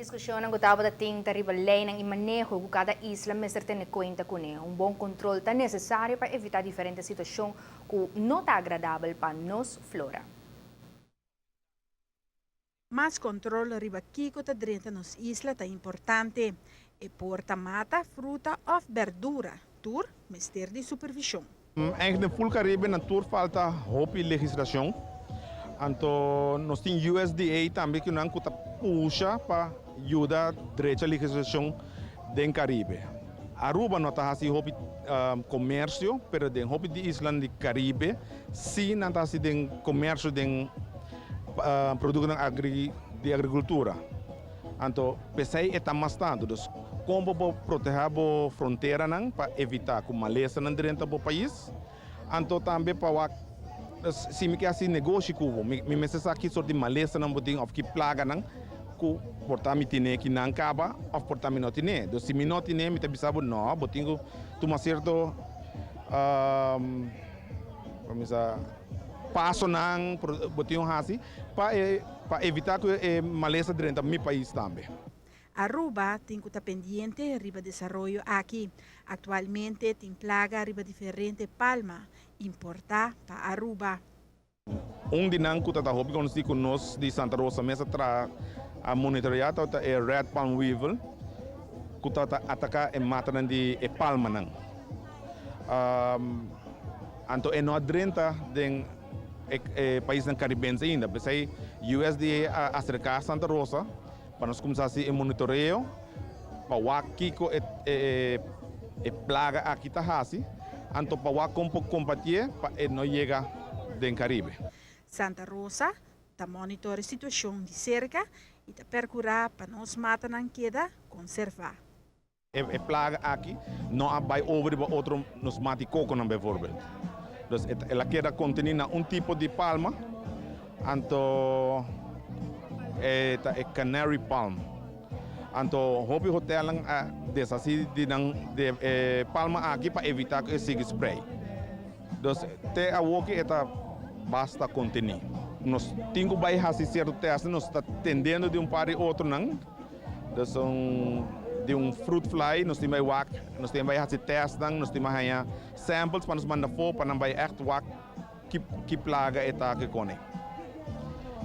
Discusion cu tabatin ta riba ley y maneho cu cada isla mester tene cuenta cu ne. Un bon control ta necesario pa evita diferente situacion cu no ta agradabel pa nos flora. Mas control riba kico ta drenta nos isla ta importante. E por ta mata, fruta of berdura. Tur mester di supervision. Eigenlijk den full Caribe nan tur falta hopi legislacion. Anto nos tin USDA tambe cu nan cu ta pusha pa yuda drecha legislacion den Caribe. Aruba no ta haci hopi comercio, pero den hopi di isla di Caribe si nan ta haci den comercio den productonan di agricultura. Anto pesey e ta mas tanto. Dus con bo por proteha bo fronteranan pa evita cu malesanan drenta bo pais. Anto tambe pa wak si mi ke haci negoshi cu bo, mi mester sa ki sort di malesanan bo tin of ki plaganan cu por ta mi tine ki nan caba of por ta mi no tine. Dus si mi no tine, mi ta bisa bo no, bo tin cu tuma cierto pasonan bo tin cu haci pa evita cu e malesa drenta mi pais tambe. Aruba tin cu ta pendiente riba desaroyo aki. Actualmente tin plaga riba diferente palma importa pa Aruba. Un di nan cu ta hopi conoci cu nos di Santa Rosa mes a traha a monitorea ta e red palm weevil cu ta ataca e matanan di e palmanan. Anto e no a drenta den e paisnan Caribense ainda. Pesey USDA a acerca Santa Rosa pa nos cuminsa haci e monitoreo pa wak kico e plaga aki ta haci, anto pa wak con por combati pa e no yega den Caribe. Santa Rosa ta monitor e situacion di cerca y ta percura pa nos matanan keda conserva. E plaga aki no a bay over riba otro nos mati coconan bijvoorbeeld. Dus el a keda conteni na un tipo di palma, anto e ta e canary palm. Anto hopi hotelnan a deshaci di nan di e palma aki pa evita cu e sigui spray. Dus te awoki e ta basta conteni. Nos tin cu bay haci cierto test, nos ta tendiendo di un par di otronan. Dus un di un fruit fly nos tin bay wak, nos tin bay haci testnan, nos tin bay haya samples pa nos manda afo pa nan bay echt wak ki plaga e ta aki cone.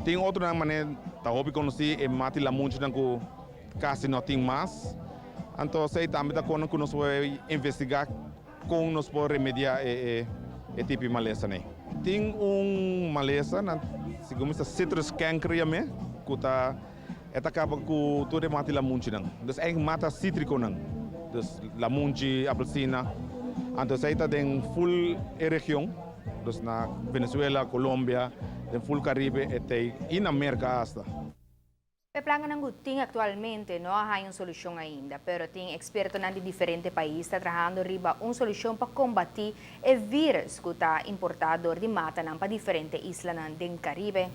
Tin otronan mane ta hopi conoci, e mati lamunchinan cu casi no tin mas. Anto esey tambe ta cona cu nos por investiga con nos por remedia e tipo di malesa ney. Tin un malesa, nan segun mi ta citrus canker yam'e, cu ta E ta kaba ku tur e mata di lamunchinan. Dus eigenlijk mata sítrikonan. Dus lamunchi, apelsina. Anto esei ta den full e region. Dus na Venezuela, Colombia, den full Caribe e t'ei i na Merka asta. E planganan ku tin aktualmente no a haña un solushon ainda, pero tin ekspertonan di diferente pais ta trahando riba un solushon pa kombatí e virus ku ta importá dor di matanan pa diferente islanan den Karibe.